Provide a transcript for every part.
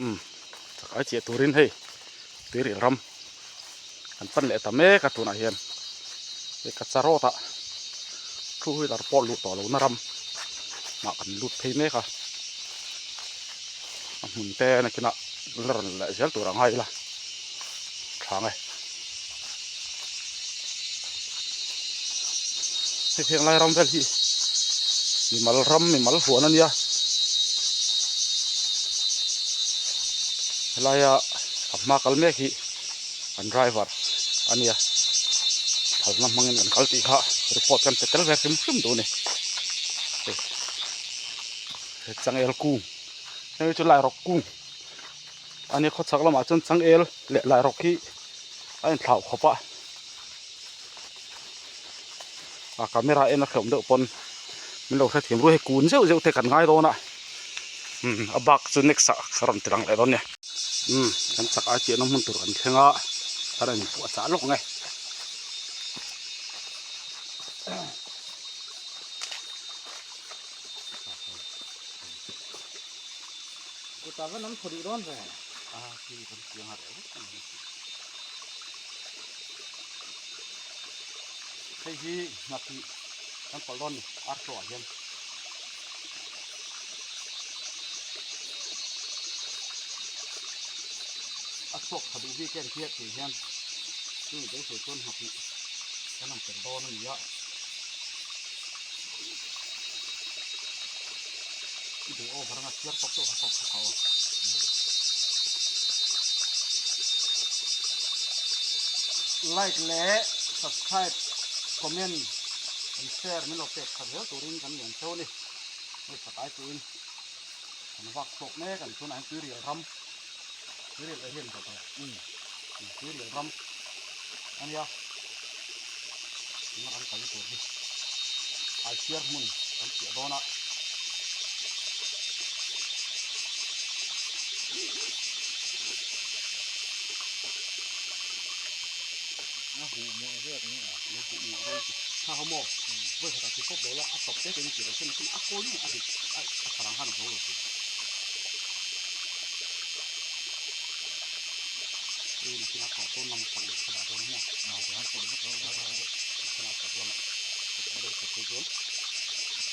Umm chakai chiah turin hei tuiril ram kan pan leh ta mek a tunah hian hei kacha road ah two wheeler pawh luh tawh lohna ram ah kan lut phei mek a a hmun te nakinah la rawn leh zel tur ang a ila tha ang e hei heng lai ram vel hi mimal ram mimal huan a nia helaia ka hma kal mek hi an driver a nia phalna hmangin kan kal tih kha report kan pe tel ve hrim hrim duh a ni hei he changel kung hei chu lairawk kung a nia khawchhak lamah chuan changel leh lairawk hi a inthlauh khawp a a camera en a hrehawm deuh pawn min lo hrethiam ruai hei kun zeuh zeuh te kan ngai dawn a umm a bak chu next ah ka rawn ti lang leh dawn nia umm kan chak ai chiahna hmun tur kan thleng a kan rawn inpuah chah lawk ang e. Kutah va nam thaw duh dawn ve. A khi kan chiang a reh vek a ni. Hei hi nghahpih kan pawlh dawn ni archaw ah hian. A chhuak tha duh bik em khi a tih hian chumi beisei chuan nghahpih kan han tel dawn a ni a. I duh over anga chiar tawk tawk a tawk kha aw. Like leh subscribe comment and share min lo pek khat zel turin kan lian cheu a ni. Hei chak ai pawhin kan vak chhuak mek a ni tunah hian tuirial ram tuirial area ni tawh tawh tuirial ram a nia tuna kan kalna tur hi Aichhiar hmun kan piah dawn a. A huh muah vek ni a. A huh muah reng ti. Kha kha maw vawi khatah thi kawp lo la a tawp te te in tih loh chuan a kawl nge a dik a sarang khan a zo lo thei. Hei nakin a tawp dawn lam atang ka dah dawn a maw. A tiang pawlh vek lo vek. Nakin a tawp lamah ka tawp deuh thei phei chuan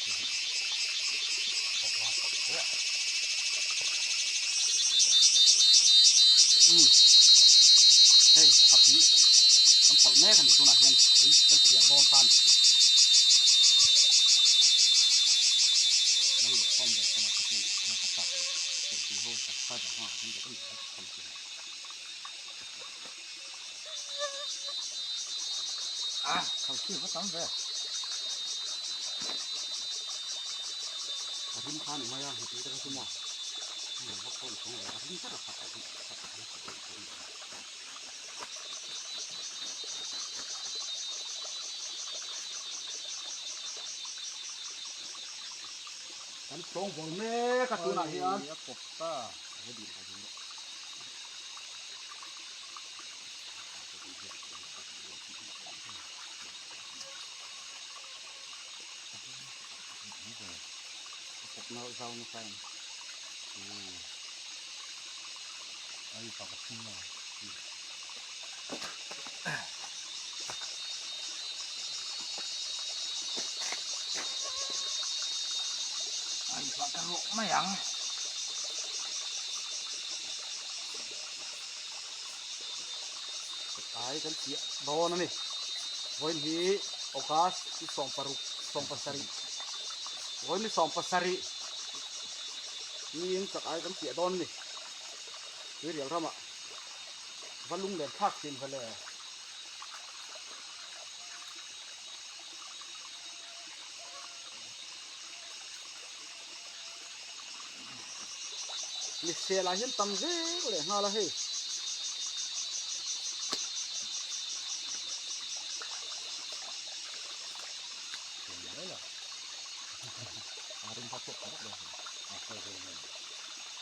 hei hi tawp lam pawlh hle a. Umm hei hapih kan pawlh mek a ni tunah hian kan chhiar dawn ta a ni. Nang leh hawm ve chhan a kha chuan eng eng kha chak ang tih tih ho subscriber hmangah hian ka en leh a ni. Ah, thau chi va tam ve. A rim kha ni mai a, heti te kha chu maw. Hei vak pawh ni chuang lo, a rim ber a khat a rim khat a rim khat a rim. Kan sawng bawl mek a tunah hian. A pawp ta. Ai pah ka rawh mai ang. Ai kan chiah dawn a ni. Vawiin hi August ni 16 17 vawiin ni 17 niin chak ai kan chiah dawn a ni. Tuirial ramah va lunglen thlak thin ve le. Mi sel ah hian tam zek leh nghal a hei.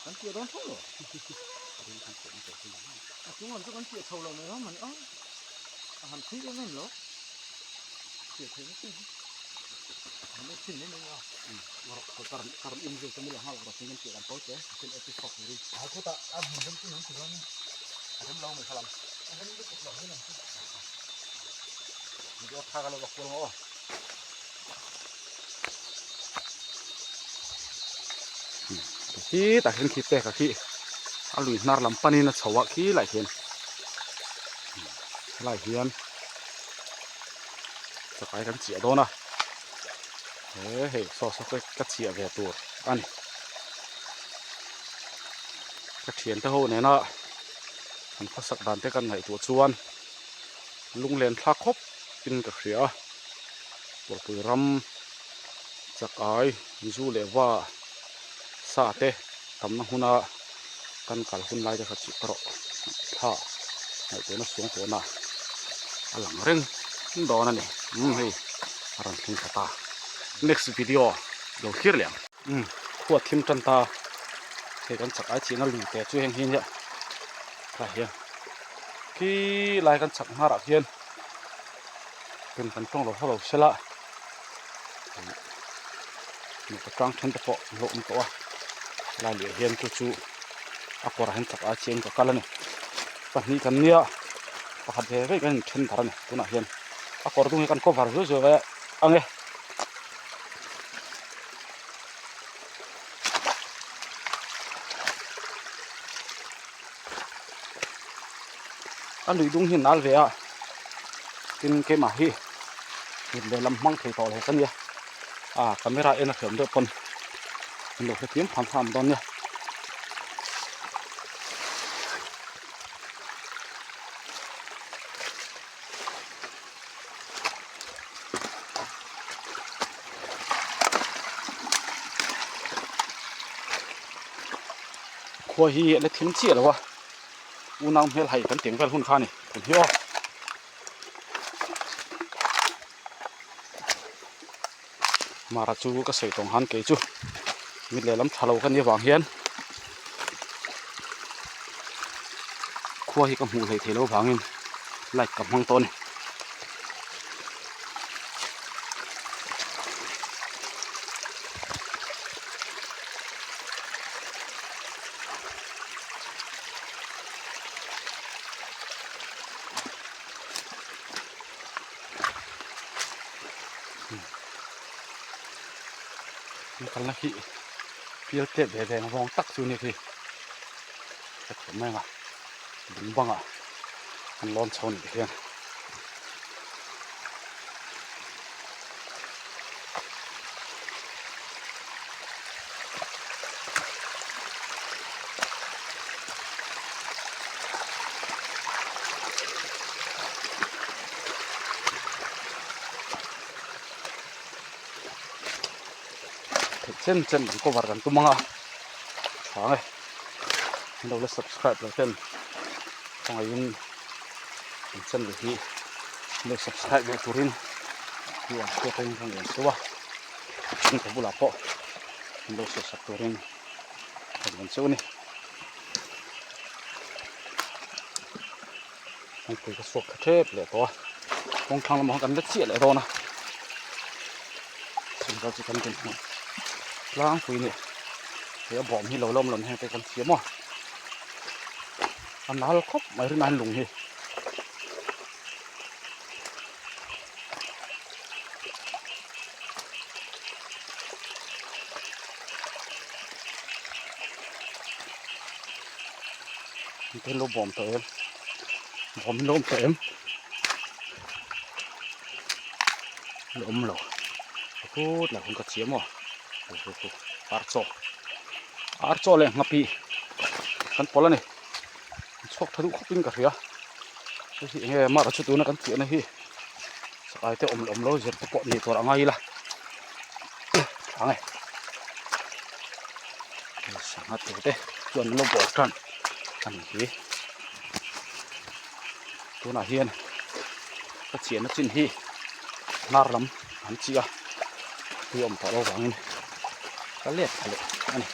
Kan piah dawn tho lo. A chung lam chu kan piah chho lo mai ram a ni a. A han thui em em lo. Piah theih vek hi. Khi tah hian khi pek a khi a lui hnar lam panin a chho a khi lai hian helai hian chakai kan chiah dawn a he hei saw saw te ka chiah ve tur a ni ka thiante ho nena kan khawsak dan te kan ngaihtuah chuan lunglen thlak khawp in ka hria a Tuahpui ram chakai zu leh va sa te tamna huna kan kal hun lai te kha chu erawh thla ngaihtuahna suang tawhna a lang reng dawn a ni umm hei a rawn thleng thla ta next video lo thlir leh ang umm khua thim tan ta hei kan chak ai chihna lui te chu heng hi nia tlai hian khi lai kan chak hmarah khian pen kan tawng lo ho lo sela nupa tang then te pawh an lo awm tawh a helai leh hian chu chu a kawrah hian chak ai chian ka kal a ni pahnih kan nia pakhat ve ve kan inthen darh a ni tunah hian a kawr dung hi kan cover zui zui ve ang e. A lui dung hi nal ve a tin keimah hi mit lehlam hmang thei tawh lo ka nia a camera en a hriam deuh pawn an lo hrethiam pham pham dawn nia. Khua hi a la thim chiah lo a unau hmel hai kan tih ang vel hun kha a ni tun hi aw. Mara chu ka sawi tawng han kei chu mit lehlam tha lo ka nih avang hian khua hi ka hmuh hleih theih loh avangin light ka hmang tawh a ni. Kalna khi pial tep ve ve ang vawng tak chu a ni khi ka thiam mai ang a lung bangah an lawn chho a nih hian. Theih chen chen kan cover kan tum ang a tha ang e an lo la subscribe lo ten khawngaihin an channel hi an lo subscribe leh turin i uar chhuak in ka ngen cheu a in ka bulah pawh an lo sawi sak turin ka ngen cheu a ni. Kawngpui ka chhuak tha tep leh tawh a kawng thlang lamah kan la chiah leh dawn a chungkal chu kan dinhmun tlangpui a ni he a bawm hi lo la awm lo heng te kan thiam aw a nal khawp mai rinai lung hi. Lo bawm tawh em bawm hi lo awm tawh em lo awm lo phut lah hun ka chiam aw ar chaw ar chaw leh nghapi kan pawlh a ni chhuak tha duh khawp in ka hria hei hi enge mara chu tuna kan chiahna hi chakai te awm leh awm lo zir te pawh ni tur a ngai ila tha nge sangha tur te chuan an lo bawr tan a ni hi tunah hian ka chiahna chin hi hnar lam an chiah a tui awm tawh lo vangin ka let thla leh a ni.